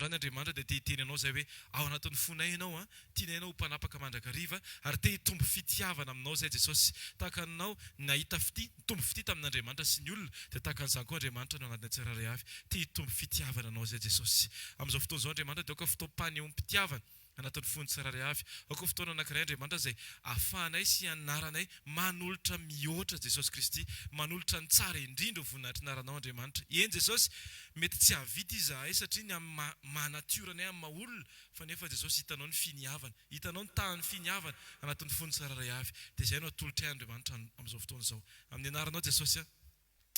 Androany Andriamanitra dia te hiteny anao izay hoe ao anatin'ny fonay ianao an, tianay ianao ho mpanapaka mandrakariva ary te hitombo fitiavana aminao izay Jesosy. Tahaka anao nahita fitia, nitombo fitia tamin'Andriamanitra sy ny olona dia tahaka an'izany koa Andriamanitra no anatinay tsirairay avy. Te hitombo fitiavana anao izay Jesosy. Amin'izao fotoana izao Andriamanitra dia aoka fotoam-panehoam-pitiavana anatin'ny fon'ny tsirairay avy. Aoka ho fotoana anankiray Andriamanitra izay ahafahanay sy hianaranay manolotra mihoatra Jesosy Kristy, manolotra ny tsara indrindra ho voninahitry ny anaranao Andriamanitra. Eny Jesosy, mety tsy hahavita izahay satria ny amin'ny maha maha natiora anay amin'ny maha olona, fa nefa Jesosy hitanao ny finiavana, hitanao ny tahan'ny finiavana anatin'ny fon'ny tsirairay avy. Dia izay no atolotray Andriamanitra amin'izao fotoana izao. Amin'ny anaranao Jesosy,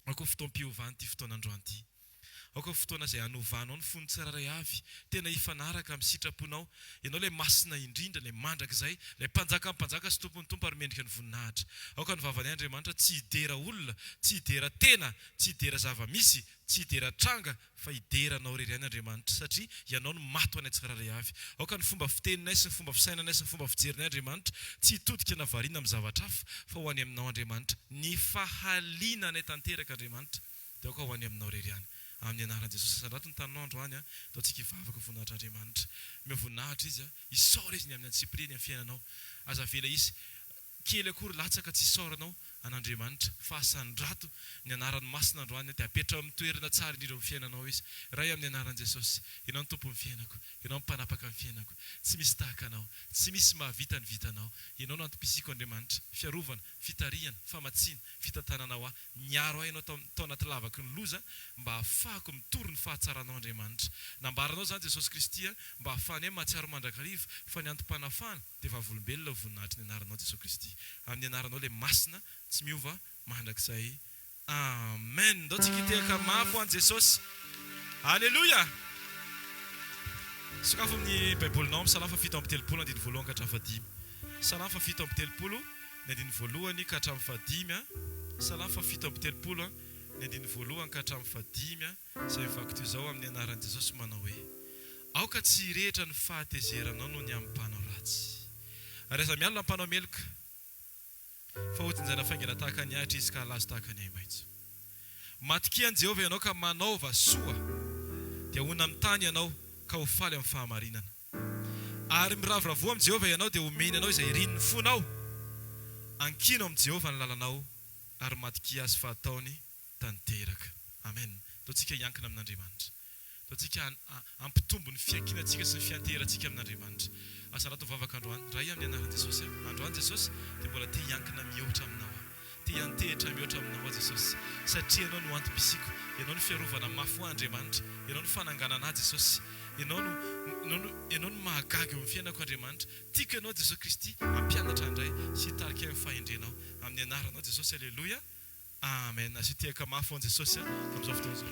aoka ho fotoam-piovana ity fotoana androany ity. Aoka ho fotoana izay hanovanao ny fon'ny tsirairay avy, tena hifanaraka amin'ny sitraponao. Ianao ilay Masina indrindra, ilay Mandrakizay, ilay Mpanjakan'ny mpanjaka sy Tompon'ny tompo ary mendrika ny voninahitra. Aoka ny vavanay, Andriamanitra, tsy hidera olona, tsy hidera tena, tsy hidera zava-misy, tsy hidera tranga, fa hidera Anao irery ihany, Andriamanitra, satria Ianao no maty ho anay tsirairay avy. Aoka ny fomba fiteninay sy ny fomba fisainanay sy ny fomba fijerinay, Andriamanitra, tsy hitodika na variana amin'ny zavatra hafa, fa ho any Aminao, Andriamanitra. Ny fahaliananay tanteraka, Andriamanitra. Dia aoka ho any aminao irery ihany. Amin'ny anaran'i Jesosy. Asandrato ny taninao androany an. Ataontsika hivavaka ho voninahitr'Andriamanitra. Omeo voninahitra Izy an. Isaora Izy ny amin'ny antsipiriany amin'ny fiainanao. Aza avela hisy kely akory latsaka tsy hisaoranao an'Andriamanitra. Fa asandrato ny anarany masina androany an. Dia apetraho amin'ny toerana tsara indrindra amin'ny fiainanao Izy. Ray amin'ny anaran'i Jesosy. Ianao no Tompon'ny fiainako. Ianao no mpanapaka ny fiainako. Tsy misy tahaka Anao. Tsy misy mahavita ny vitanao. Ianao no antom-pisiako Andriamanitra. Fiarovana, fitarihana, famatsiana, fitantanana ho ahy. Niaro ahy Ianao tao tao anaty lavaky ny loza mba hahafahako mitory ny fahatsaranao Andriamanitra. Nambaranao izany Jesosy Kristy a, mba hahafahanay mahatsiaro mandrakariva fa ny antom-panafahana dia vavolombelona ho voninahitry ny anaranao Jesosy Kristy. Amin'ny anaranao ilay masina tsy miova mandrakizay. Amen. Ndao tsika hitehaka mafy ho an'i Jesosy. Aleloia! Sokafo amin'ny Baibolinao amin'ny Salamo faha 37 andininy voalohany ka hatramin'ny fahadimy. Salamo faha 37 ny andininy voalohany ka hatramin'ny fahadimy a. Salamo faha 37 a, ny andininy voalohany ka hatramin'ny fahadimy a, izay mivaky toy izao amin'ny anaran'i Jesosy manao hoe, Aoka tsy hirehitra ny fahatezeranao noho ny amin'ny mpanao ratsy. Ary aza mialona ny mpanao meloka, fa hojinjaina faingana tahaka ny ahitra izy ka halazo tahaka ny ahi-maitso. Matokia an'i Jehovah ianao ka manaova soa, dia honina amin'ny tany ianao ka ho faly amin'ny fahamarinana. Ary miravoravoa amin'i Jehovah ianao, dia homeny anao izay irin'ny fonao. Ankino amin'i Jehovah ny lalanao, ary matokia Azy fa hataony tanteraka. Amen. Ataontsika hiankina amin'Andriamanitra. Ataontsika hampitombo ny fiankinantsika sy ny fianteherantsika amin'Andriamanitra. Asarato ny vavaka androany. Ray amin'ny anaran'i Jesosy aho. Androany Jesosy dia mbola te hiankina mihoatra aminao aho. Te hiantehitra mihoatra aminao aho Jesosy. Satria Ianao no antom-pisiako. Ianao no fiarovana mafy ho ahy Andriamanitra. Ianao no fananganana ahy Jesosy. Ianao no, Ianao no, Ianao no mahagaga eo amin'ny fiainako Andriamanitra. Tiako Ianao Jesosy Kristy hampianatra indray sy hitarika ahy amin'ny fahendrenao. Amin'ny anaranao Jesosy Aleloia. Amen. Asio tehaka mafy ho an'i Jesosy amin'izao fotoana izao.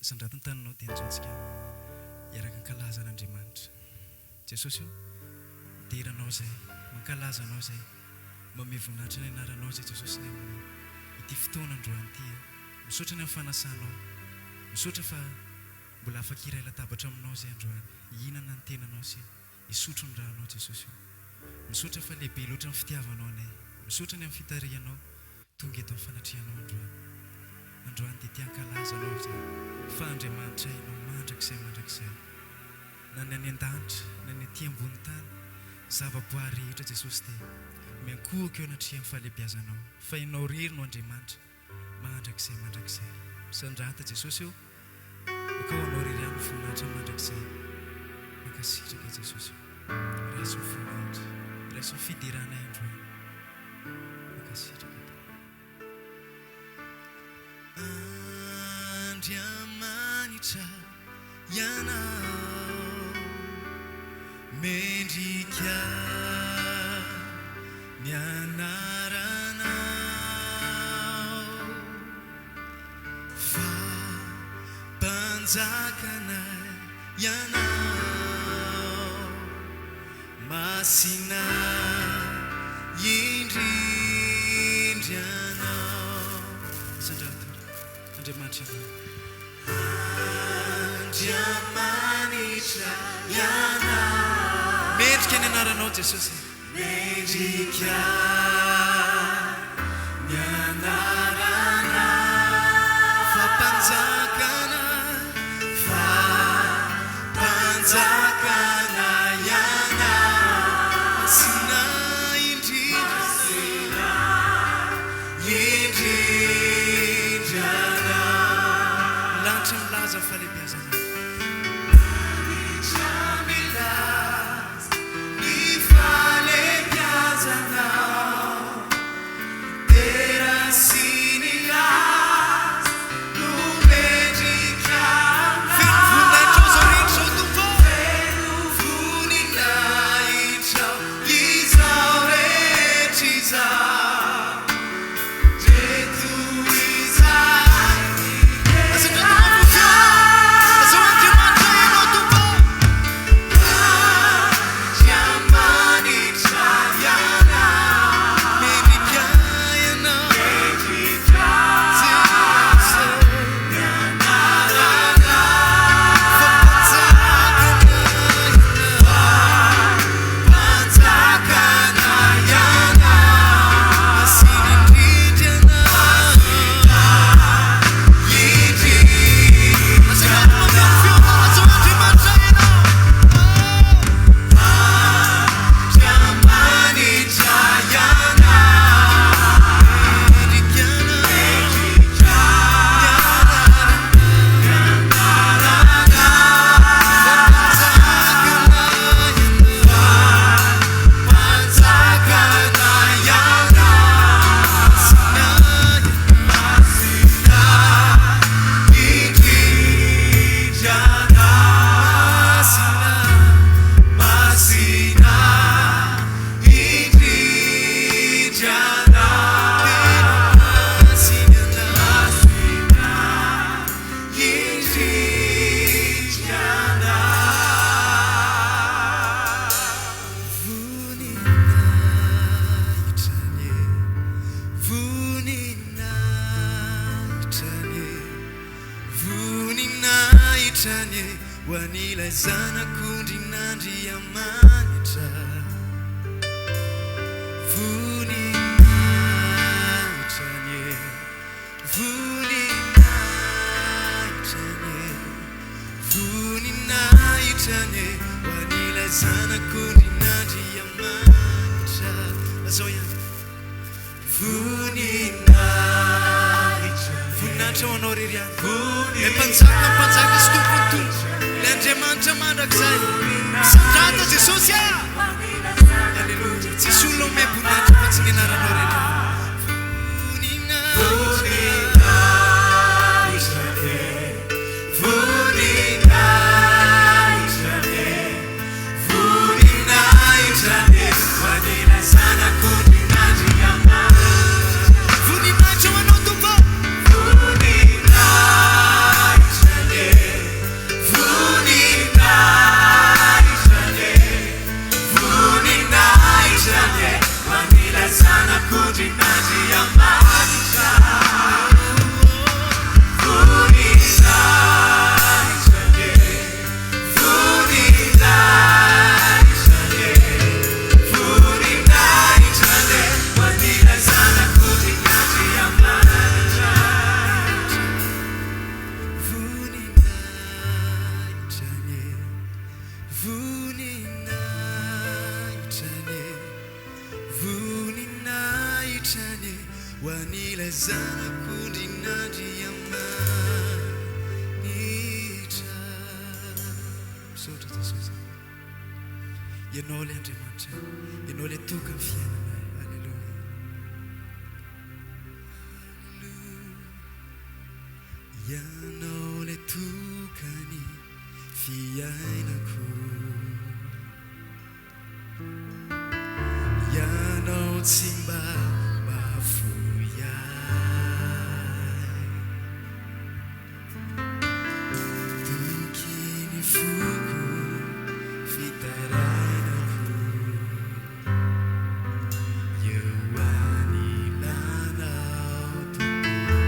Sandrato ny taninao dia antsontsika hiaraka hankalaza an'Andriamanitra. Jesosy o, midera Anao izay, mankalaza Anao izay, manome voninahitra ny anaranao izay Jesosy ny amin'ny ity fotoana androany ity. Misaotra ny amin'ny fanasanao. Misaotra fa mbola afaka hiray latabatra aminao izay androany, hihinana ny tenanao sy Hisotro ny ranao Jesosy o. Misaotra fa lehibe loatra ny fitiavanao anay. Misaotra ny amin'ny fitarihanao tonga eto amin'ny fanatrehanao androany. Androany dia te hankalaza Anao izahay fa Andriamanitray Ianao mandrakizay mandrakizay. Na ny any an-danitra na ny aty ambony tany, zava-boary rehetra Jesosy dia miankohoka eo anatrehan'ny fahalehibiazanao fa Ianao irery no Andriamanitra. Mandrakizay mandrakizay. Misandrata Jesosy ô. Akao anao irery ihany ny voninahitra mandrakizay. Mankasitraka Jesosy ô. Raiso ny voninahitra. Raiso ny fideranay androany. Mankasitraka Tompo. Andriamanitra Ianao mendrika ny anaranao fa Mpanjakanay Ianao masina indrindra Ianao. Sandrato Andriamanitra Ianao. Andriamanitra Ianao. Mendrika ny anaranao Jesosy. Mendrika ny anaranao. Mpanjakana Ianao. Masina indrindra. Indrindra Anao. Lanitra milaza ny fahalehibiazanao. Lanitra milaza ny fahalehibiazanao. Dera sy ny laza no mendrika Feno Anao. voninahitra izao rehetra izao Tompo. Feno voninahitrao izao rehetra izao. Ndreto izahay Asandrato mafy ny feonao. Lazao Andriamanitra Ianao Tompo. Andriamanitra Ianao. Mendrika Ianao. Mendrika Jesosy. ny anaranao. Fa Mpanjakana Ianao. Mpanjakana Ianao. Masina indrindra Ianao. Indrindra Asandrato mafy ny feonao. Lazao Andriamanitra Ianao. Andriamanitra Ianao. Mendrika Ianao. Mendrika Mpanjakana Ianao. Masina indrindra Anao. Masina indrindra Anao. Masina indrindra Anao. Voninahitra anie, voninahitra anie, voninahitra anie ho an'ilay Zanak'ondrin'Andriamanitra. Voninahitra anie, voninahitra anie, voninahitra anie ho an'ilay Zanak'ondrin'Andriamanitra. Lazao ihany. Voninahitra, voninahitra ho anao irery ihany. Ilay Mpanjaka mpanjaka sy Tompon'ny tompo, ilay Andriamanitra mandrakizay. Misandrata Jesosy ah! Alléluia. Tsisy olona omem-boninahitra fa tsy ny anaranao irery ihany. Voninahitra. Voninahitra anie, voninahitra anie, voninahitra anie, ho an'ilay Zanak'ondrin'Andriamanitra. Voninahitra ho anao Tompo. Voninahitra anie, voninahitra anie, voninahitra anie, ho an'ilay Zanak'ondrin'Andriamanitra. Voninahitra anie, voninahitra anie, voninahitra anie, ho an'ilay Zanak'ondrin'Andriamanitra. Voninahitra anie, voninahitra anie, voninahitra anie, ho an'ilay Zanak'ondrin'Andriamanitra. Misaotra Jesosy. Ianao ilay Andriamanitra, Ianao ilay tokan'ny fiainanay. Alléluia. Alléluia. Ianao ilay tokany fiainako. Ianao tsy mba mahafoy ahy. Toky ny foko, fitarainako. Eo anilanao Tompo.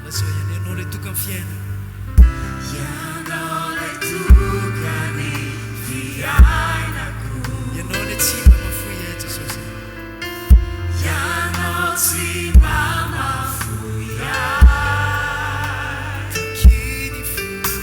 Lazao ihany, Ianao ilay tokan'ny fiainana. Ianao ilay tokany fiainako. Ianao ilay tsy mba mahafoy ahy Jesosy. Ianao tsy mba mahafoy ahy. Toky ny foko,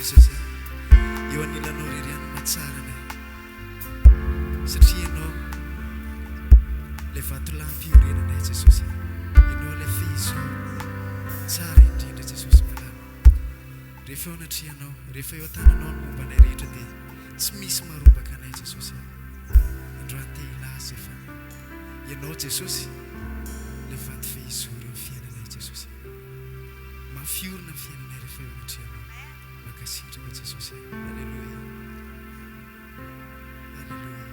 Jesosy a. Eo anilanao irery ihany no mahatsara anay. Satria Ianao ilay vatolampy iorenanay Jesosy a. Ianao ilay fehizoro tsara indrindra Jesosy malala. Rehefa eo anatrehanao, rehefa eo an-tananao ny momba anay rehetra dia tsy misy marombaka anay Jesosy a. Androany te hilaza izay fa Ianao Jesosy ilay vato fehizoro eo amin'ny fiainanay Jesosy a. Mafy orina ny fiainanay rehefa eo anatrehanao. Mankasitraka Jesosy a. Aleloia. Aleloia.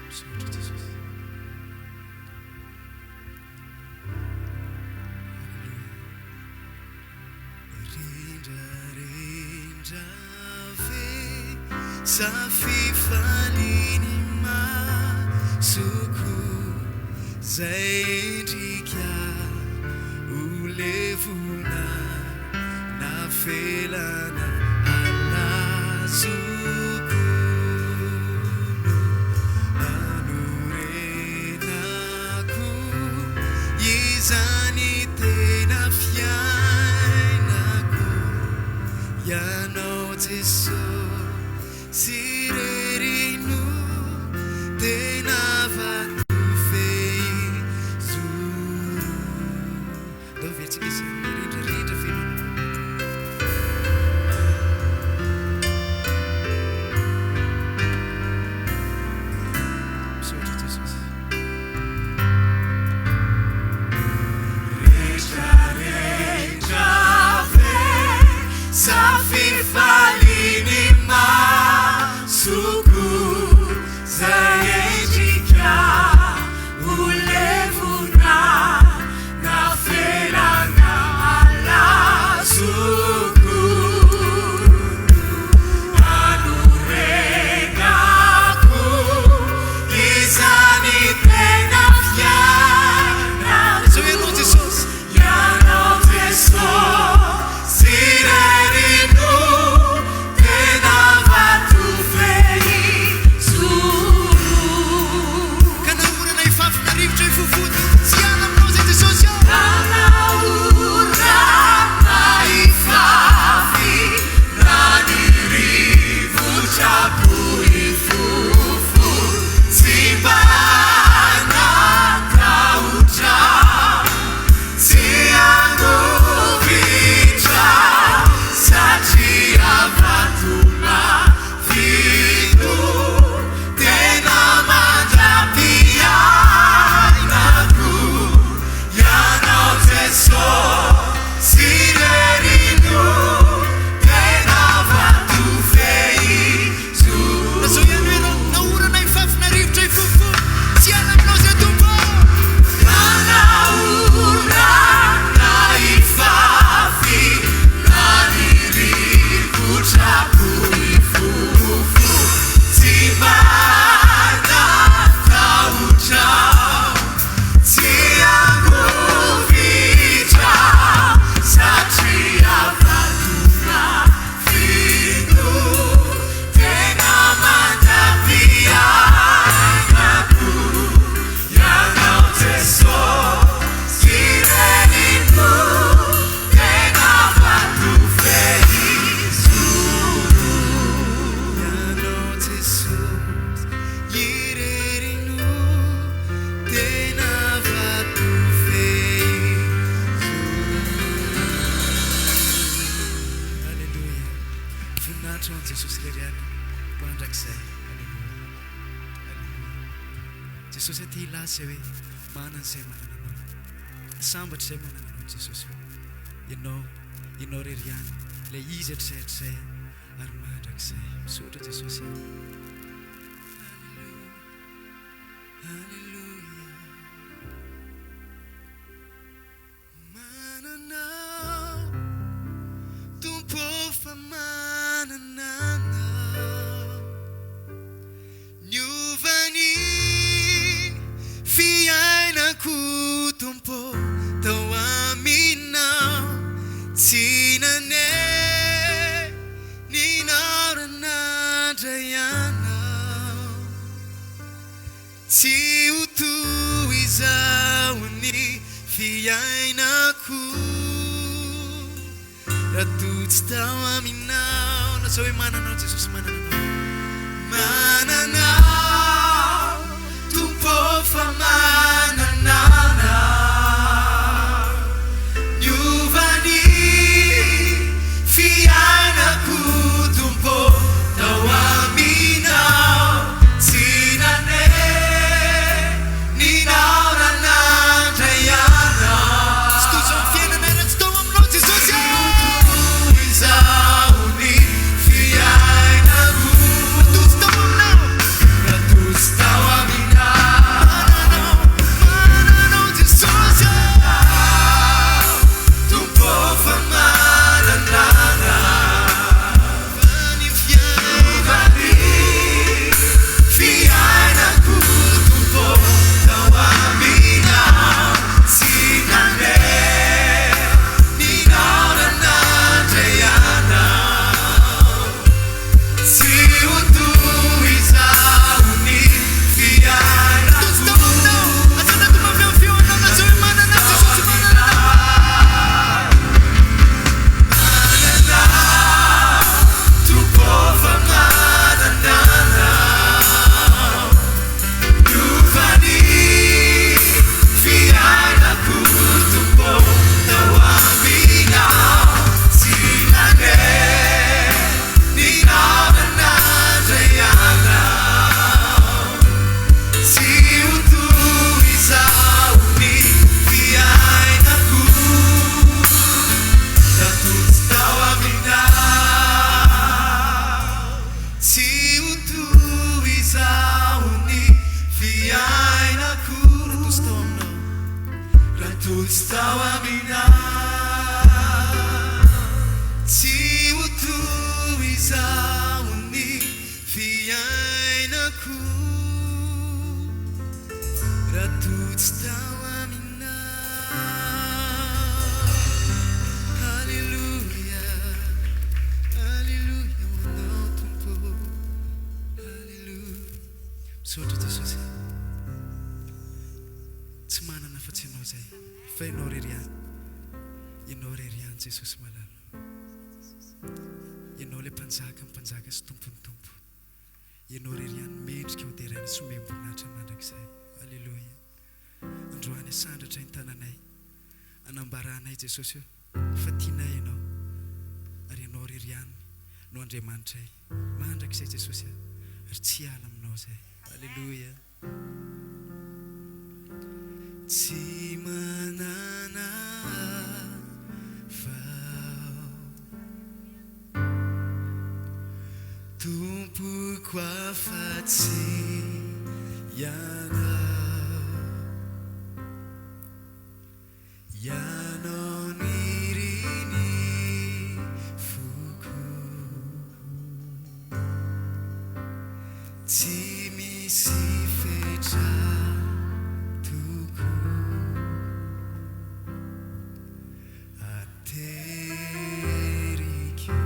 Misaotra Jesosy. Aleloia. Rendrarendra ve sa fifalian'ny masoko zay endrika ho levona navelana alazoko no anorenako izany tena fiainako Ianao Jesosy irery no tena vato fehizoro. Ndao averintsika izany rehetra rehetra feno. Misaotra Jesosy. Rehetra rehetra ve sa fifalian'ny masoko zay endrika ho levona nafelana alazoko anorenako izany tena fiainako. Zao ianao Jesosy. Ianao Jesosy irery no tena vato fehizoro. Ka na orana hifafy na rivotra hifofody, tsy hiala aminao izay Jesosy ô. Ka na orana hifafy na ny rivotra bohifofo, tsy mba natahotra, tsy hangovitra, satria vatolampy no tena mandra-piainako. Ianao Jesosy irery no tena vato fehizoro. Lazao ihany hoe na na orana hifafy na rivotra hifofo, tsy hiala aminao izay Tompo ô. Ka na orana hifafy na ny rivotra bohifofo, tsy mba natahotra, tsy hangovitra, satria vatolampy no tena mandra-piainako. Ianao Jesosy irery no tena vato fehizoro. Ianao Jesosy irery no tena vato fehizoro. Aleloia. Voninahitra ho an'i Jesosy irery ihany mandrakizay. Aleloia. Aleloia. Jesosy aty hilaza izay hoe manana izay manana anao. Sambatra izay manana anao Jesosy ô. Ianao, Ianao irery ihany, ilay Izy hatrizay hatrizay ary mandrakizay. Misaotra Jesosy a. Aleloia. Manana aho, Tompo ô fa manana Anao. Niova ny fiainako Tompo ô tao aminao. Tsy nanenina aho raha nandray Anao. Tsy ho fiainako Raha toa tsy tao aminao Lazao hoe manana anao Jesosy manana anao Manana aho Tompo ô fa manana anao Niova ny fiainako Tompo ô tao aminao Tsy naneninao raha nandray anao Tsy tojo amin'ny fiainana raha tsy tao aminao Jesosy ô Izaho ny fiainako Raha toa tsy tao aminao Raha toa tsy tao aminao Manana anao, manana anao Jesosy ô Tompo ô fa manana anao Fa ny fiainako Fiainako Tompo ô tao aminao Tsy naneninao raha nandray anao Tsy ho toy izao ny fiainako Tojo tao aminao Aza natao mafy amin'ny feonao Lazao hoe manana an'i Jesosy manana anao Manana Tompo ô fa manana anao Niova ny fiainako Tompo ô tao aminao Tsy naneninao raha nandray anao Tsy ho toy izao ny fiainako Raha toa tsy tao aminao Tsy ho toy izao ny fiainako Raha toa tsy tao aminao Raha toa tsy tao aminao Tsy ho toy izao ny fiainako Raha toa tsy tao aminao Haleloia Haleloia ho anao Tompo Haleloia Misaotra Jesosy Tsy manana afa-tsy Ianao izay Fa Ianao irery ihany Ianao irery ihany Jesosy malala Ianao ilay Mpanjaka ny mpanjaka sy Tompon'ny tompo Ianao irery ihany mendrika ho deraina sy omem-boninahitra mandrakizay. Aleloia. Androany asandratra ny tananay anambaranay Jesosy o fa tianay Ianao ary Ianao irery ihany no Andriamanitray mandrakizay Jesosy a ary tsy hiala aminao zahay. Aleloia. Tsy manana vao. Tompoko afa-tsy Ianao. Ianao nirin'ny foko. Tsy misy fetra tokoa. Ateriko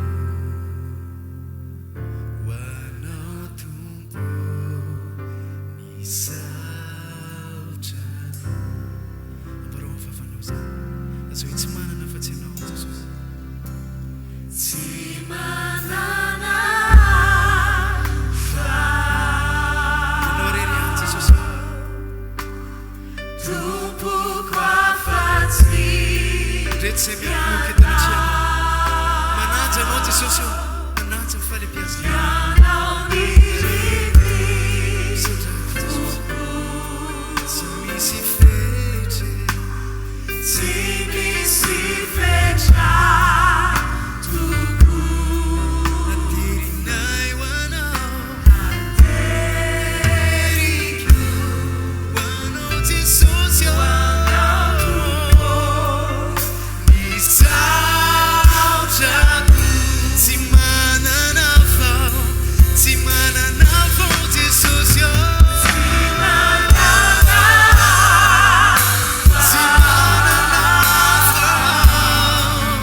ho Anao Tompo ny saotrako. Ambarao amin'ny vavanao izany. Lazao hoe tsy manana afa-tsy Ianao aho Jesosy. Tsy manana afa. Ianao irery ihany Jesosy ô. Tompoko afa-tsy Ndreto izay miankohoka eto anatrehanao. Manaja Anao Jesosy ô, manaja ny fahalehibiazanao. Ianao niriny Misaotra Anao Jesosy. foko. Tsy misy fetra e. Tsy misy fetra tokoa. Naterinay ho Anao. Ateriko Ho Anao Jesosy ô. Ny saotrako tsy manana vao, tsy manana vao Jesosy ô. Tsy manana Tsy manana vao.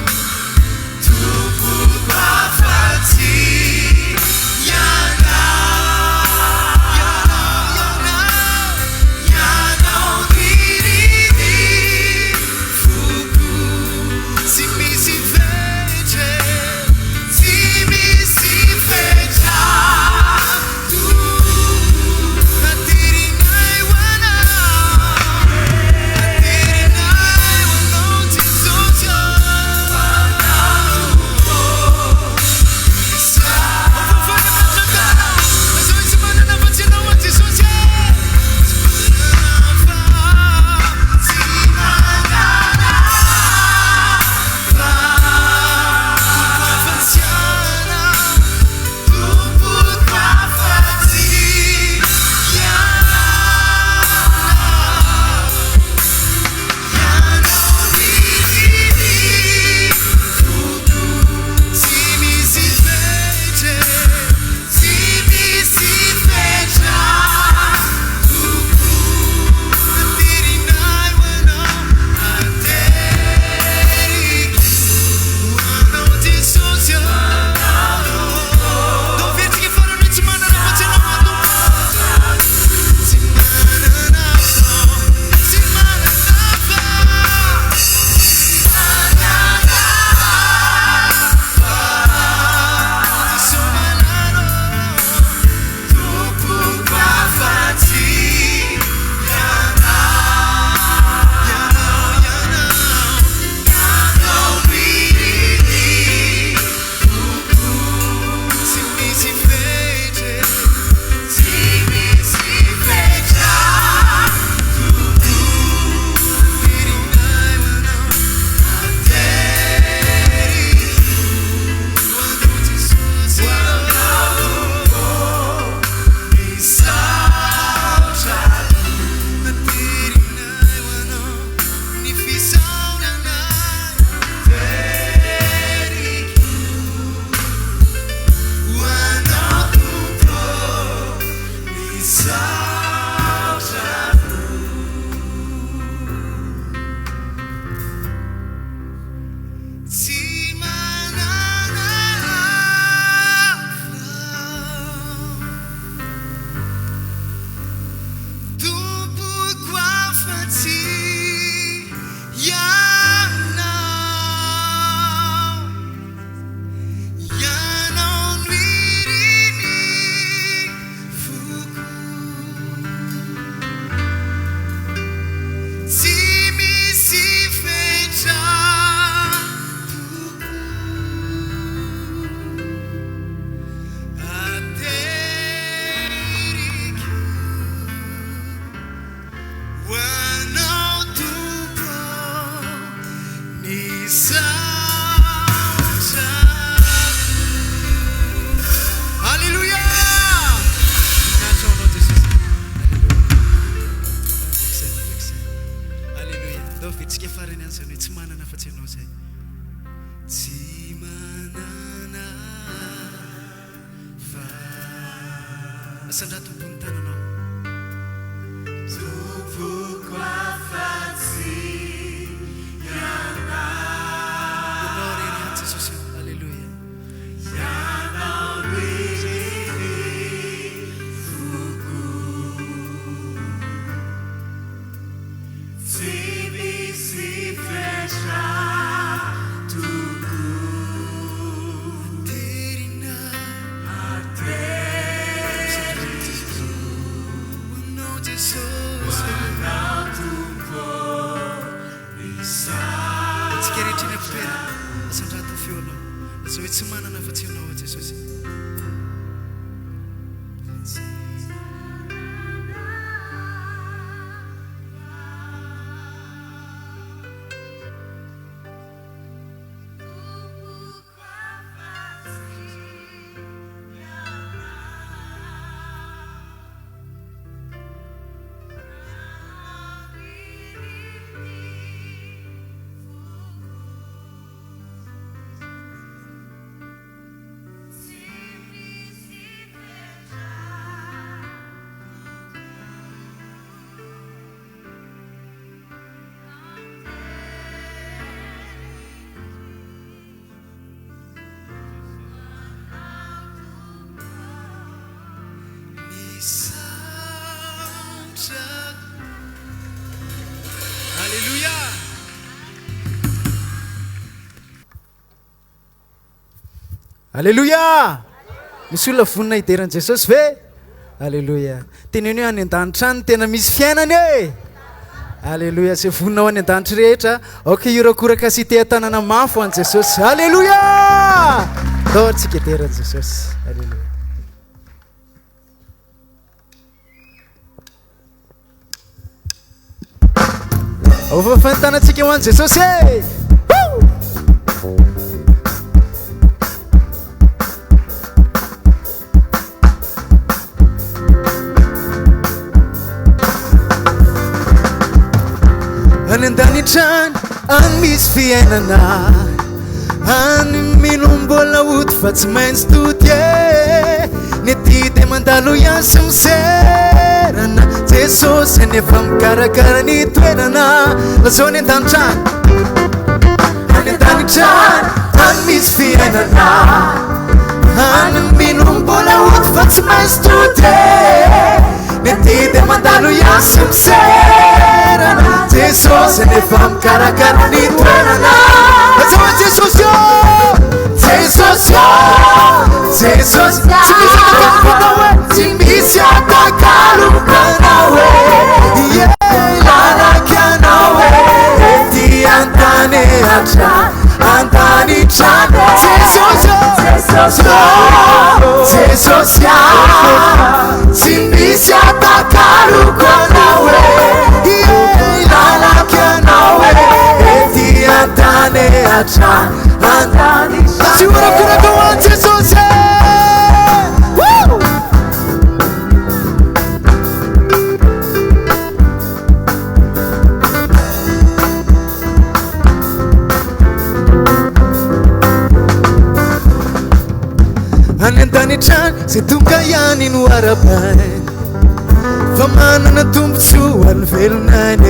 Ny saotrako. Alléluia! Voninahitra ho Anao Jesosy. Alléluia. Mandrakizay mandrakizay. Alléluia. Ndao averintsika farany ihany izany hoe tsy manana afa-tsy Ianao izay. Tsy manana fa. Asandrato ambony tananao. Tompoko afa-tsy Ianao. Ianao irery ihany Jesosy ô. Aleloia. Ianao no irin'ny foko. Tsy misy fetra tokoa. Aterina. Ateriko. Ho Anao Jesosy. Ho Anao Tompo ny Antsika rehetra eny saotra. am-pitoerana, asandrato ny feonao. Lazao hoe tsy manana afa-tsy Ianao aho Jesosy. Tsy manana Misaotra. Alléluia. Alléluia. Misy olona vonona hidera an'i Jesosy ve? Alléluia. Teneno hoe any an-danitra any tena misy fiainana e! Aleloia, izay vonona ho any an-danitra rehetra, aoka hiorakoraka sy hiteha-tanana mafy ho an'i Jesosy. Aleloia! Ndao ary tsika hidera an'i Jesosy. Aleloia. Ao fa fantanantsika ho an'i Jesosy e! Any an-danitra any, any misy fiainana Any mino mbola ody fa tsy maintsy tody e Ny aty dia mandalo ihany sy miserana Jesosy anefa mikarakara ny toerana Lazao any an-danitra any Any an-danitra any, any misy fiainana Any mino mbola ody fa tsy maintsy tody e Ny aty dia mandalo ihany sy miserana Jesosy anefa mikarakara ny toerana Lazao hoe Jesosy ô Jesosy ô Jesosy Tsy misy atakaloko anao e Tsy misy atakaloko anao e Yeah Lalako ianao e Ety an-tany hatrany An-danitra Jesosy ô Jesosy ô Jesosy a Tsy misy atakaloko anao e Ie lalako ianao e Ety an-tany hatrany An-danitra Tsy horakoraka ho an'i Jesosy e Woo! Any an-danitra any, izay tonga ihany no arahabaina Fa manana tombontsoa ary ny velona any e.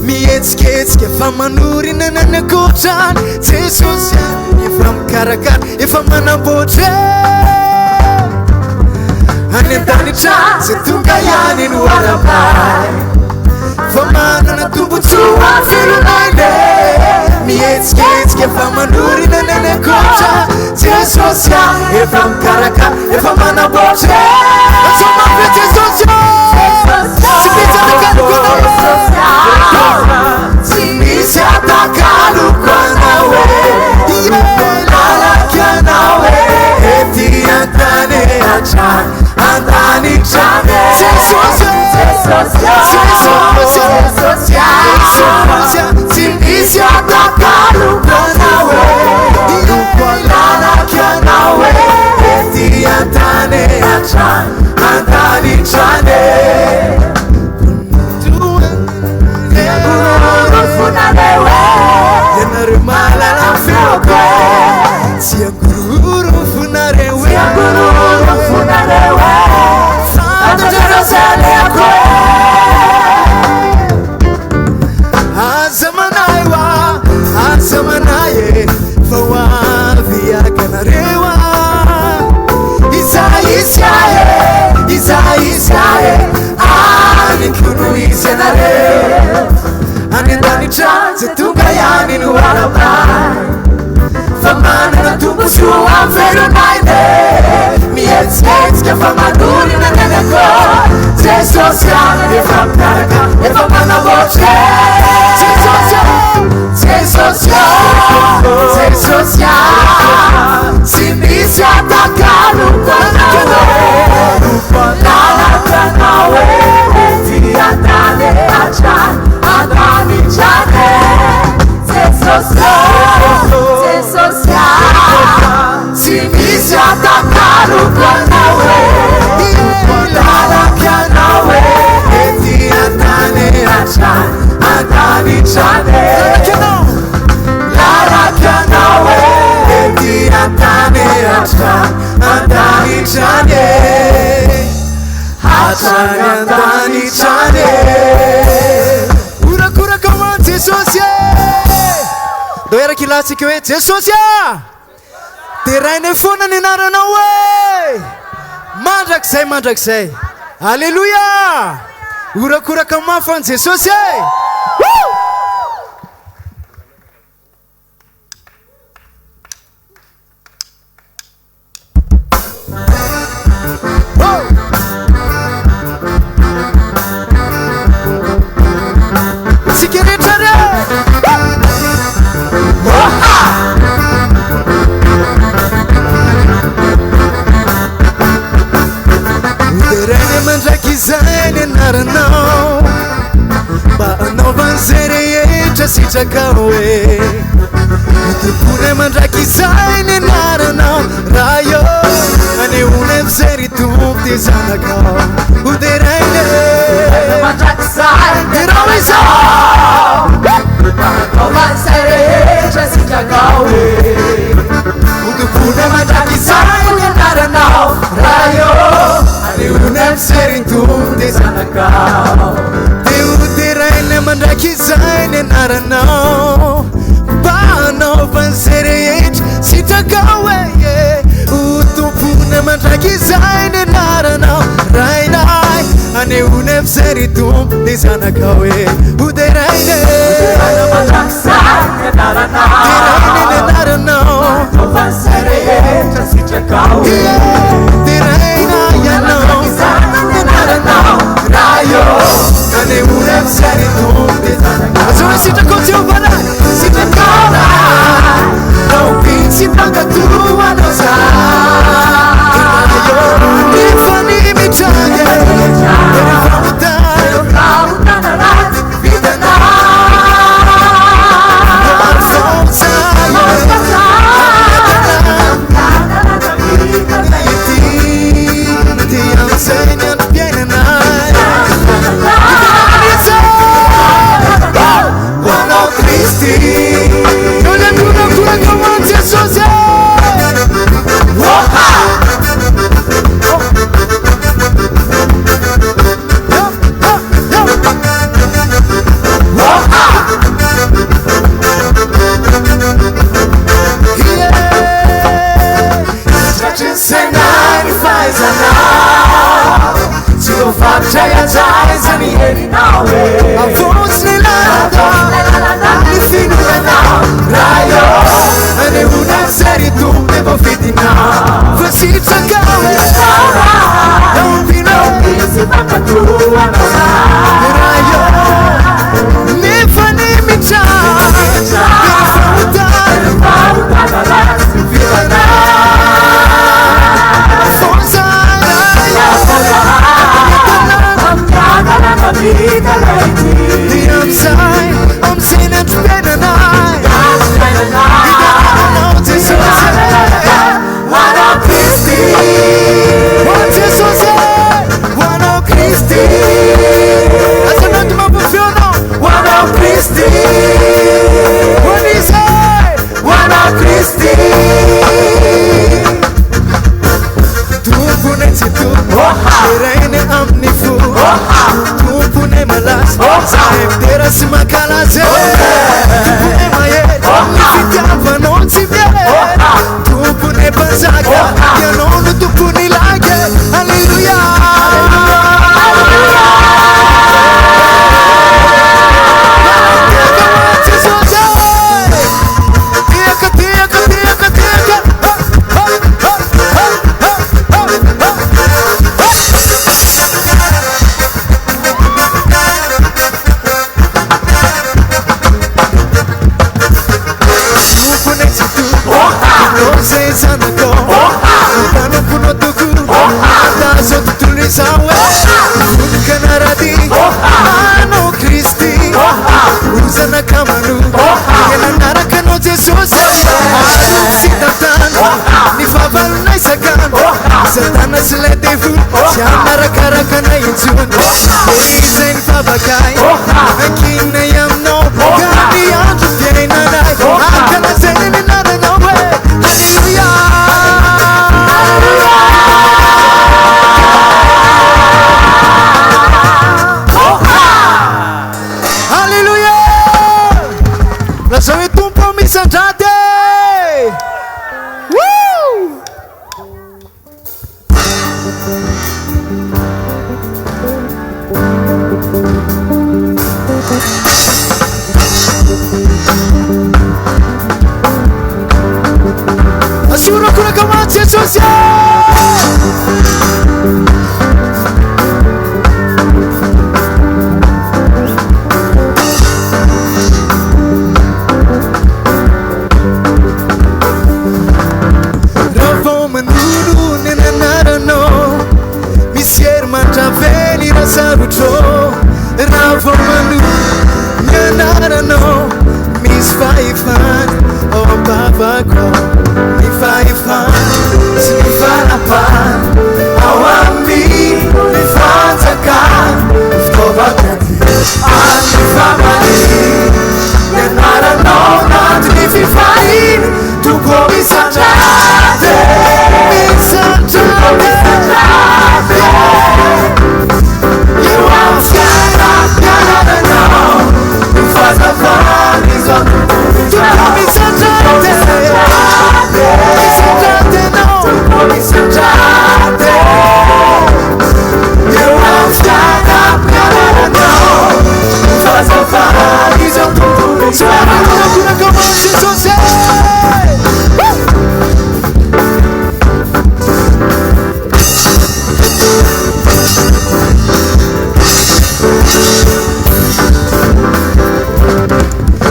Mihetsiketsika fa manorina ny any ankoatra any Jesosy any efa mikarakara, efa manamboatra e. Any an-danitra any, izay tonga ihany no arahabaina Fa manana tombontsoa velon'aina e Mihetsiketsika fa manorina ny any ankoatra Jesosy a efa mikarakara efa manamboatra e Lazao mafy hoe Jesosy ô Tsy misy atakaloko anao Tsy misy atakaloko anao e Ie lalako ianao e Ety an-tany hatrany An-danitra Jesosy Jesosy Jesosy Jesosy Tsy misy atakaloko an-danitra Zay tonga ihany no arahabaina Fa manana tombontsoa amin'ny velon'aina e Mihetsiketsika fa manorina ny any an-koatra Jesosy a, efa miaraka, efa manamboatra e Jesosy a, Jesosy a, Jesosy a Tsy misy atakaloko anao e Lalako anao e Ety an-tany hatrany an-danitra any e Jesosy ô, Jesosy a, Tsy misy atakaloko anao e Lalako anao e Ety an-tany hatrany an-danitra any e Lalako anao e Ety an-tany hatrany an-danitra any e Hatrany an-danitra any e Horakoraka ho an'i Jesosy e! Ndao hiaraka hilatsika hoe Jesosy a! Derainay foana ny anaranao e! Mandrakizay mandrakizay. Aleloia! Horakoraka mafy ho an'i Jesosy e! Woo! Tsika rehetra re! Hoderaina mandrakizay ny anaranao Mba hanaovan'izay rehetra sitrakao e Hotompoinay mandrakizay ny anaranao Ray ô Anehoanay amin'izay ry Tompo ty zanakao Hoderaina e Mandrakizay Derao izao Hanaovan'izay rehetra sitrakao e Hotompoinay mandrakizay ny anaranao Ray ô Anehoanay amin'izay ry Tompo ty zanakao Dia hoderaina mandrakizay ny anaranao Mba hanaovan'izay rehetra sitrakao e e. Ho tompoina mandrakizay ny anaranao Rainay anehoanay amin'izay ry Tompo ny zanakao e Hoderaina e Hoderaina mandrakizay ny anaranao Deraina ny anaranao Hanaovan'izay rehetra sitrakao e Deraina ianao ny anaranao Ray ô Anehoanay amin'izay ry Tompo ny zanakao Azao hoe sitrakao Jehovah Ray Sitrakao Ray Rahoviana tsy mpankatò anao zahay Rehefa ny mitranga Rehefa mitana Fahotana ratsy vitanay. zanakao. Ny mpanomponao tokoa Andaha izao tontolo izao e. Vonoka hanara-dia anao Kristy. Ho zanaka manompo Tena hanaraka anao Jesosy. Arovy sy tantano ny fahavalonay sakano. Satana sy ilay devoly tsy hanarakaraka anay intsony. Dia izay ny vavakay ankininay aminao ka ny andro fiainanay ankalazaina ny anaranao hoe Haleloia. Haleloia! Lazao hoe Tompo ô misandraty e! Woo! Asio horakoraka ho an'i Jesosy e! Raha vao manono ny anaranao, misy hery mandravely raha sarotro. Raha vao manono ny anaranao, misy fahefana ao am-bavako ao. Ny fahefana sy ny fanapahana ao amin'ny fanjakana, fitaovam-piadiana amin'ny famaliana. Ny anaranao anatin'ny fifaliana, Tompo misandrate, misandrate, misandrate. Eo amin'ny fiainam-piainanao, ny fahazavan'izao tontolo izao. Tompo misandrate, misandrate anao. Tompo misandrate. Eo amin'ny fiainam-piainanao, ny fahazavan'izao tontolo izao. Horakoraka ho an'i Jesosy e!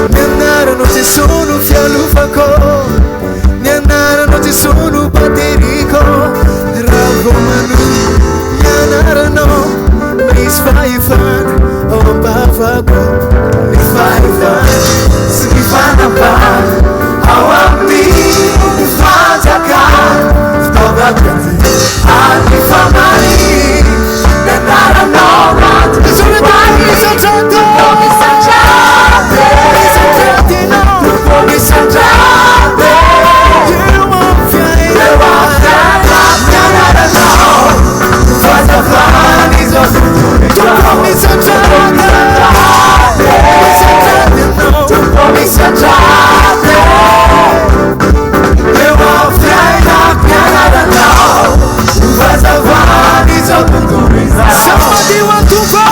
Ny anaranao Jesoa no fialofako, ny anaranao Jesoa no bateriko. Raha vao manohy ny anaranao, misy fahefana ao am-bavako. Ny fahefana sy ny fanapahana ao amin'ny fanjakana, fitaovam-piadiana ary ny famaliana. Ny anaranao anatin'ny fifaliana. Tompo misandrate, Tompo misandrate. Eo amin'ny fiainam-piainanao, fahazavan'izao tontolo izao. Tompo misandrate, Tompo misandrate. Eo amin'ny fiainam-piainanao, fahazavan'izao tontolo izao. Somebody want to go.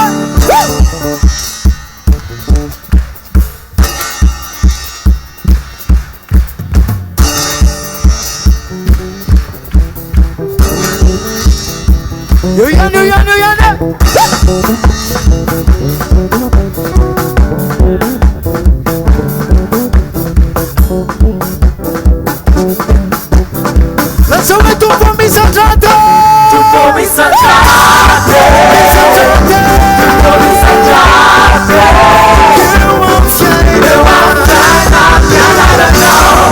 Eo ihany, eo ihany, eo ihany e! Lazao hoe Tompo misandrate! Tompo misandrate! Misandrate! Tompo misandrate! Eo amin'ny fiainana! Eo amin'ny fiainam-pianaranao,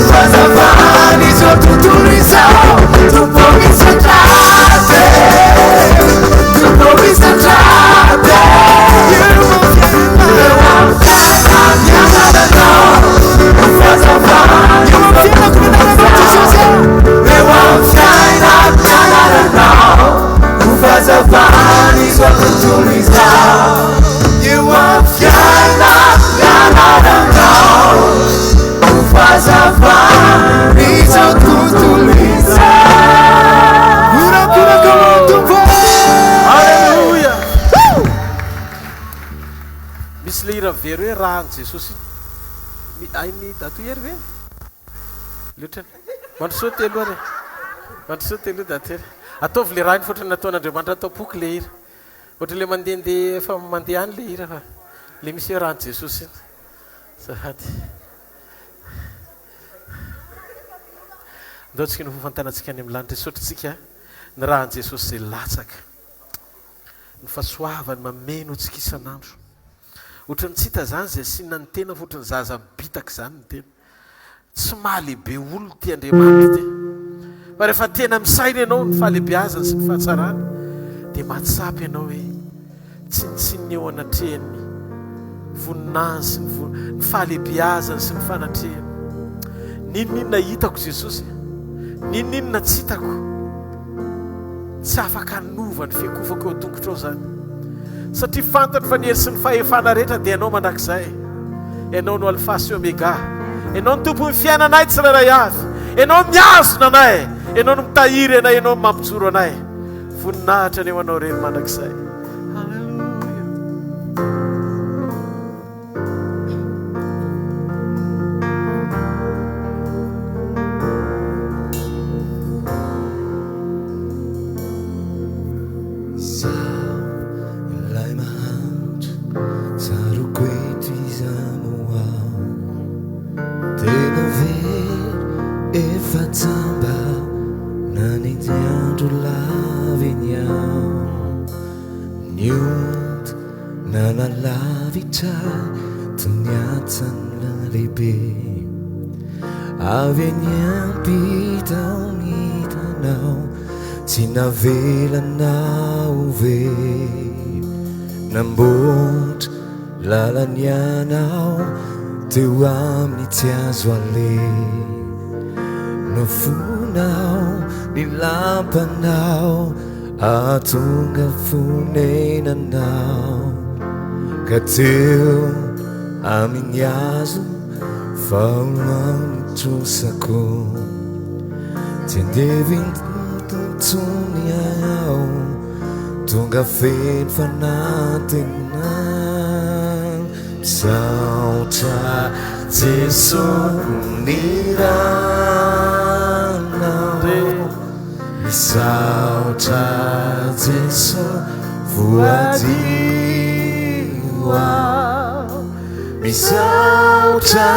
fahazavan'izao tontolo izao. Tompo misandrate! Tompo misandrate! Eo amin'ny fiainana! Eo amin'ny fiainam-pianaranao, fahazavan'izao Eo amin'ny fiainako ny anaranao Jesosy e! Eo amin'ny fiainam-pianaranao, ho fahazavan'izao tontolo izao. Eo amin'ny fiainam-pianaranao, ho fahazavan'izao tontolo izao. Horakoraka ho an'ny Tompo e! Alléluia! Misy le hira very hoe rahan'i Jesosy iny. Hain'i Datoa Hery ve? Loatra. Mandrosoa telo ary e. Mandrosoa telo Datoa Hery. Ataovy le raha iny fa ohatran'ny nataon'Andriamanitra ato am-poko le hira. Ohatran'ny le mandehandeha efa mandeha any le hira fa le misy hoe rahan'i Jesosy iny. Azafady. Ndao tsika ny hofantanantsika any amin'ny lanitra hisaotra antsika ny rahan'i Jesosy izay latsaka. Ny fahasoavany mameno antsika isan'andro. Ohatran'ny tsy hita izany izay asiana ny tena fa ohatran'ny zaza mibitaka izany ny tena. Tsy mahalehibe olona ity Andriamanitra ity. Fa rehefa tena misaina ianao ny fahalehibeazany sy ny fahatsarany dia mahatsapa ianao hoe tsinontsinona eo anatrehan'ny voninahiny sy ny ny fahalehibeazany sy ny fanatrehany. N'inon'inona hitako Jesosy, n'inon'inona tsy hitako, tsy afaka hanova ny fiakofako eo an-tongotrao izany. Satria fantatro fa ny hery sy ny fahefana rehetra dia Ianao mandrakizay. Ianao no Alfa sy Omega. Ianao no Tompon'ny fiainanay tsirairay avy. Ianao mihazona anay. Ianao no mitahiry anay. Ianao no mampijoro anay. Voninahitra anie ho Anao irery mandrakizay. Haleloia. Izaho ilay mahantra, tsaroako eto iza moa aho. Tena very efa jamba, nanenjy andro lava eny aho. Nionty nanalavitra toy ny atsana lehibe. Avy eny ampita aho nitanao, tsy navelanao ho very. Namboatra lalana ianao teo amin'ny tsy azo aleha. Nofonao ny lampanao. Hahatonga fonenanao ka teo amin'ny hazo vao ny trosako. Tsy andevo intsony aho, tonga feno fanantenana. Misaotra Jeso ny ranao. Misaotra Jeso voadio aho. Misaotra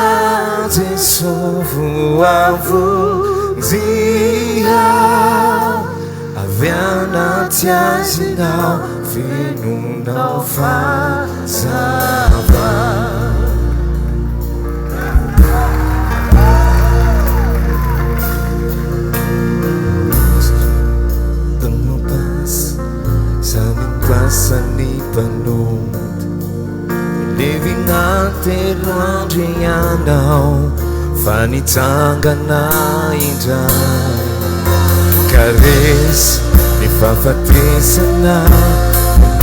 Jeso voavonjy aho. Avy anaty hazinao fenonao fahazavana. Levina telo andro ianao fa nitsangana indray ka resy ny fahafatesana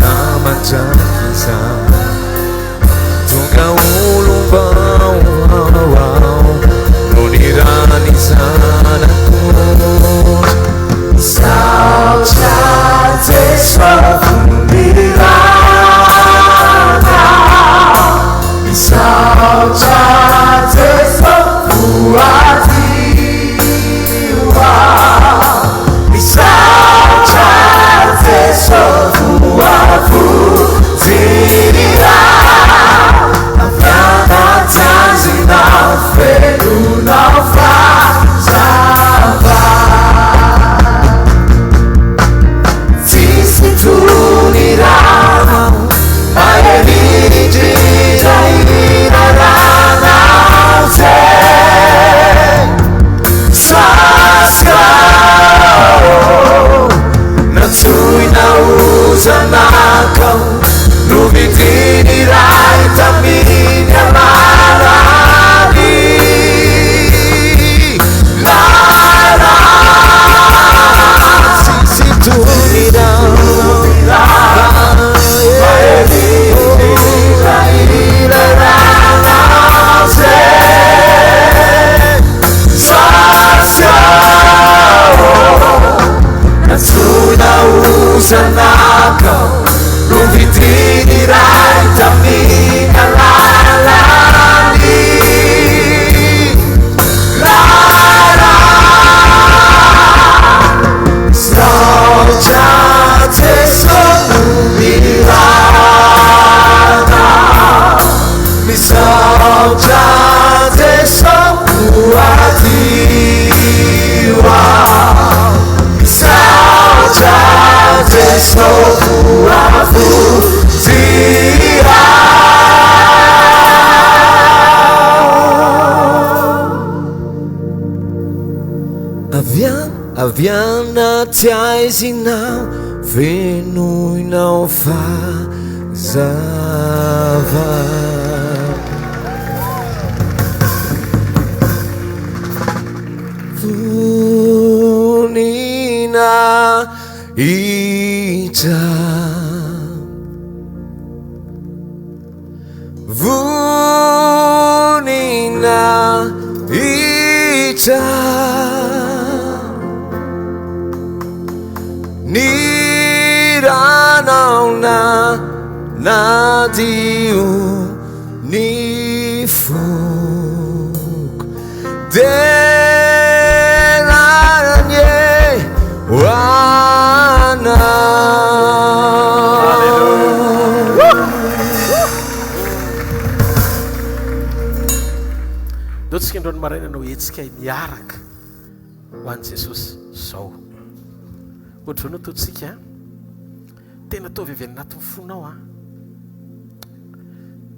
namandrakizay Tonga olom-baovao aho noho ny ran'ny Zanak'ondry. Misaotra Jeso ny ranao. Misaotra Jeso voadio aho. Misaotra Jeso voavonjy aho. Avy anaty hazinao fenonao fahazavana. Tsisy intsony ranao mahery indrindra iraranao zay. Sasao nantsoina ho zanakao, novidiny iray tamin'ny alalany lara. Tsisy intsony mahery indrindra ilay ranao zay. Sasao nantsoina ho zanakao, novidiny iray tamin'ny alalan'ny rà. Misaotra Jeso ny ranao. Misaotra Jeso voadio aho. Jesosy voavonjy Avy any, avy anaty haizina fenoinao fahazavana. Vonina hiditra. Vonina hiditra. Ny ranao nanadio ny foko. Dera anie ho anao. Ndao tsika androany maraina hanao hetsika miaraka ho an'i Jesosy zao. Ohatr'izao no ataontsika an. Tena ataovy avy anatin'ny fonao an.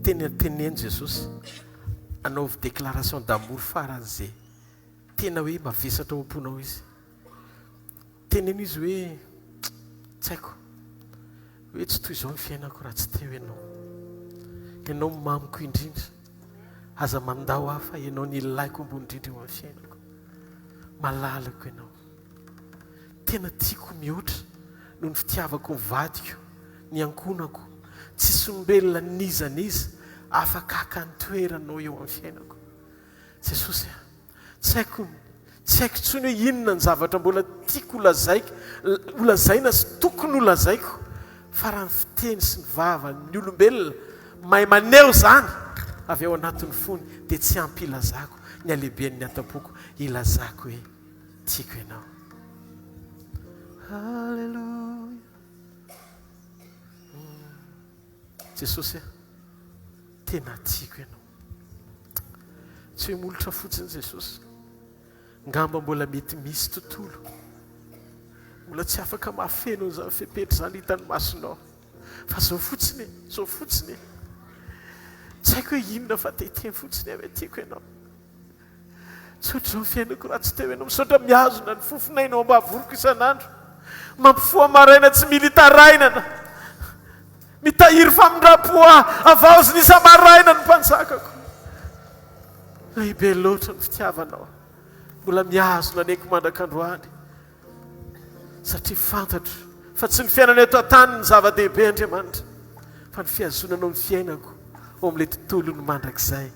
Tena teneno Jesosy. Anaovy déclaration d'amour faran'izay tena hoe mavesatra ao am-ponao izy. Teneno izy hoe tsy haiko hoe tsy toy izao ny fiainako raha tsy teo ianao. Ianao no mamiko indrindra. Aza mandao aho fa ianao no ilaiko ambony indrindra eo amin'ny fiainako. Malalako ianao. Tena tiako mihoatra noho ny fitiavako ny vadiko, ny ankohonako. Tsisy olombelona n'iza n'iza afaka haka ny toeranao eo amin'ny fiainako. Jesosy a, tsy haiko, tsy haiko intsony hoe inona ny zavatra mbola tiako holazaiko, holazaina sy tokony holazaiko, fa raha ny fiteny sy ny vavan'ny olombelona mahay maneho izany avy ao anatin'ny fony dia tsy ampy hilazako ny halehiben'ny ato-poko hilazako hoe tiako ianao. Haleloia. Jesosy a, tena tiako ianao. Tsy hoe molotra fotsiny Jesosy. Ngamba mbola mety misy tontolo mbola tsy afaka mahafeno an'izany fepetra izany hitan'ny masonao. Fa zao fotsiny e, zao fotsiny e. Tsy haiko hoe inona fa te hiteny fotsiny aho hoe tiako ianao. Tsotra izao ny fiainako raha tsy teo ianao. Misaotra mihazona ny fofon'ainao am-bavoroko isan'andro. Mampifoha maraina tsy mila itarainana. Mitahiry famindram-po ahy, havaozina isa-maraina ny mpanjakako. Lehibe loatra ny fitiavanao. Mbola mihazona ny aiko mandrak'androany. Satria fantatro fa tsy ny fiainana eto an-tany no zava-dehibe Andriamanitra, fa ny fihazonanao ny fiainako ao amin'ilay tontolon'ny mandrakizay.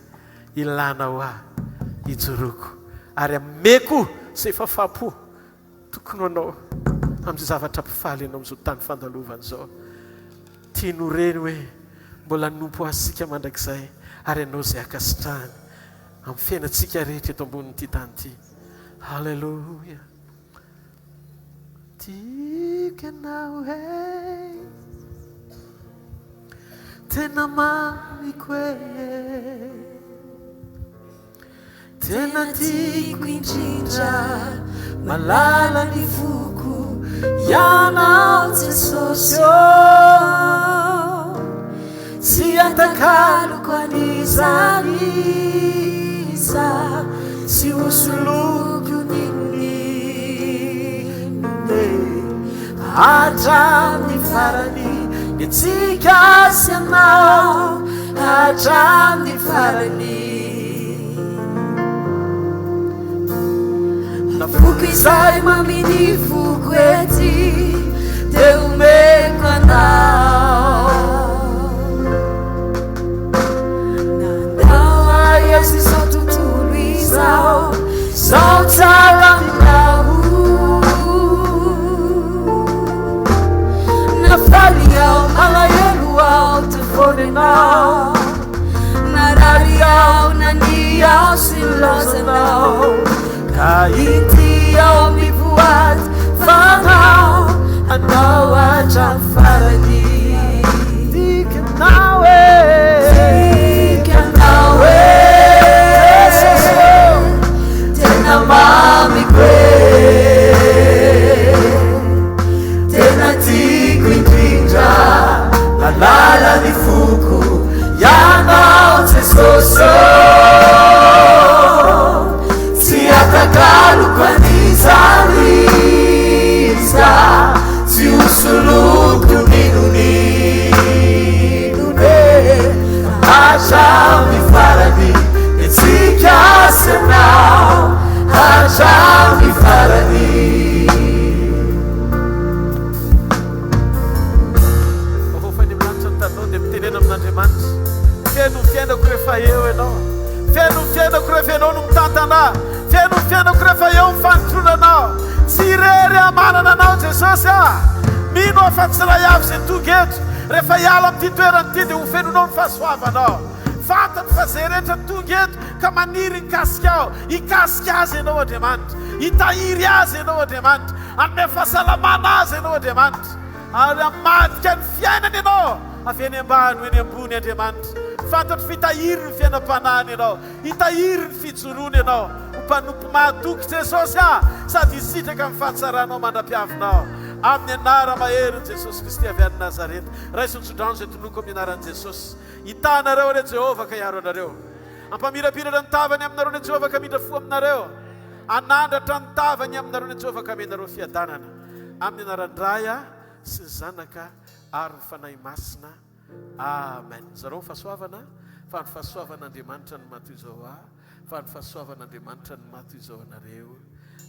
Ilanao ahy hijoroako ary ameko izay fahafaham-po tokony ho anao amin'izay zavatra mpifaly anao amin'izao tany fandalovana izao. Tiany ho reny hoe mbola hanompo Azy isika mandrakizay ary hanao izay ankasitrahany amin'ny fiainantsika rehetra eto ambonin'ity tany ity. Haleloia. Tiako ianao hey. Tena mamiko e. Tena tiako indrindra, malala ny foko, ianao Jesosy ô. Tsy atakaloko an'iza n'iza, tsy ho soloko n'inon'inona e. Hatramin'ny farany ny antsika sy ianao, hatramin'ny farany. Nafoko izay maminy foko ety, dia omeko anao. Nandao ahy azy izao tontolo izao, izao tsara aminao. Nafaly aho, malahelo aho, teo foana ianao. Narary aho, nania aho sy nilaozanao. Ka ity aho mivoady fa anao, anao hatramin'ny farany. Tiako ianao e, tiako ianao e, tena mamiko e, tena tiako. rehefa Ianao no mitantana ahy. Feno ny fiainako rehefa eo ny fanotronanao. Tsy irery aho manana Anao Jesosy ah. Mino aho fa tsy iray avy izay tonga eto. Rehefa hiala amin'ity toerana ity dia ho fenonao ny fahasoavanao. Fantatro fa izay rehetra tonga eto ka maniry hikasika aho, hikasika azy Ianao Andriamanitra. Hitahiry azy Ianao Andriamanitra. Hanome fahasalamana azy Ianao Andriamanitra. Ary hamadika ny fiainany Ianao avy eny ambany ho eny ambony Andriamanitra. Fantatro fa hitahiry ny fiainam-panahiny Ianao. Hitahiry ny fijoroany Ianao. Ho mpanompo mahatoky Jesosy ah, sady hisitraka ny fahatsaranao mandra-piavinao. Amin'ny anara-maherin'i Jesosy Kristy avy any Nazareta. Raiso ny tsodrano izay tononiko amin'ny anaran'i Jesosy. Hitaha anareo anie Jehovah ka hiaro anareo. Hampamirapiratra ny tavany aminareo anie Jehovah ka hamindra fo aminareo. Hanandratra ny tavany aminareo anie Jehovah ka hamena anareo fiadanana. Amin'ny anaran'ny Ray sy ny Zanaka ary ny Fanahy Masina. Amen. Zarao ny fahasoavana, fa ny fahasoavan'Andriamanitra no maha toy izao ahy, fa ny fahasoavan'Andriamanitra no maha toy izao anareo.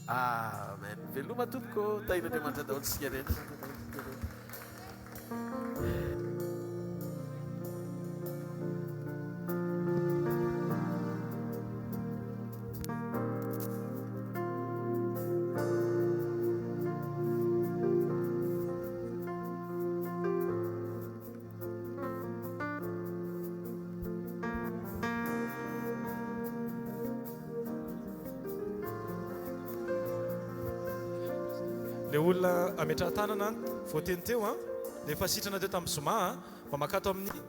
Amen. Veloma tompoko, tahin'Andriamanitra daholo isika rehetra. Le olona ametrahan-tanana voateny teo an, le efa sitrana teo tamin'ny zoma an, mba makato amin'ny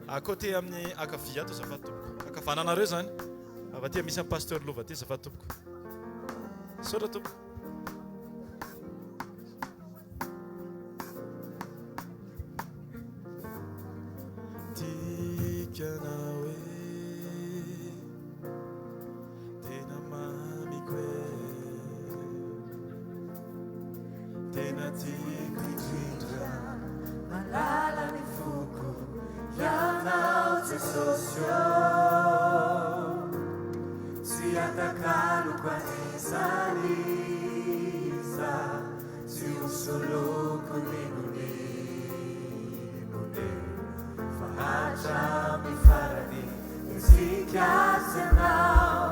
à côté amin'ny ankavia ato azafady tompoko. Ankavananareo zany. Avy aty misy an'i Pasteur Lova aty azafady tompoko. Misaotra tompoko. Dikana hoe tena mamiko e, tena tiako indrindra. Malala ny foko, Ianao Jesosy ô, tsy atakaloko an'iza n'iza. Tsy ho soloko n'inon'inona e, fa hatramin'ny farany isika sy ianao,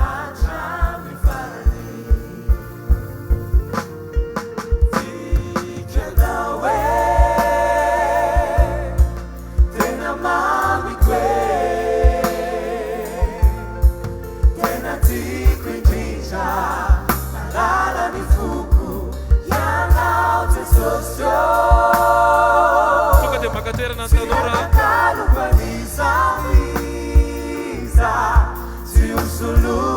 hatramin'ny farany. Tiako ianao e, tena mamiko e, tena tiako indrindra. Malala ny foko Ianao Jesosy ô. Tonga dia maka toerana ny Tsy tanora. atakaloko an'iza n'iza, tsy ho soloko.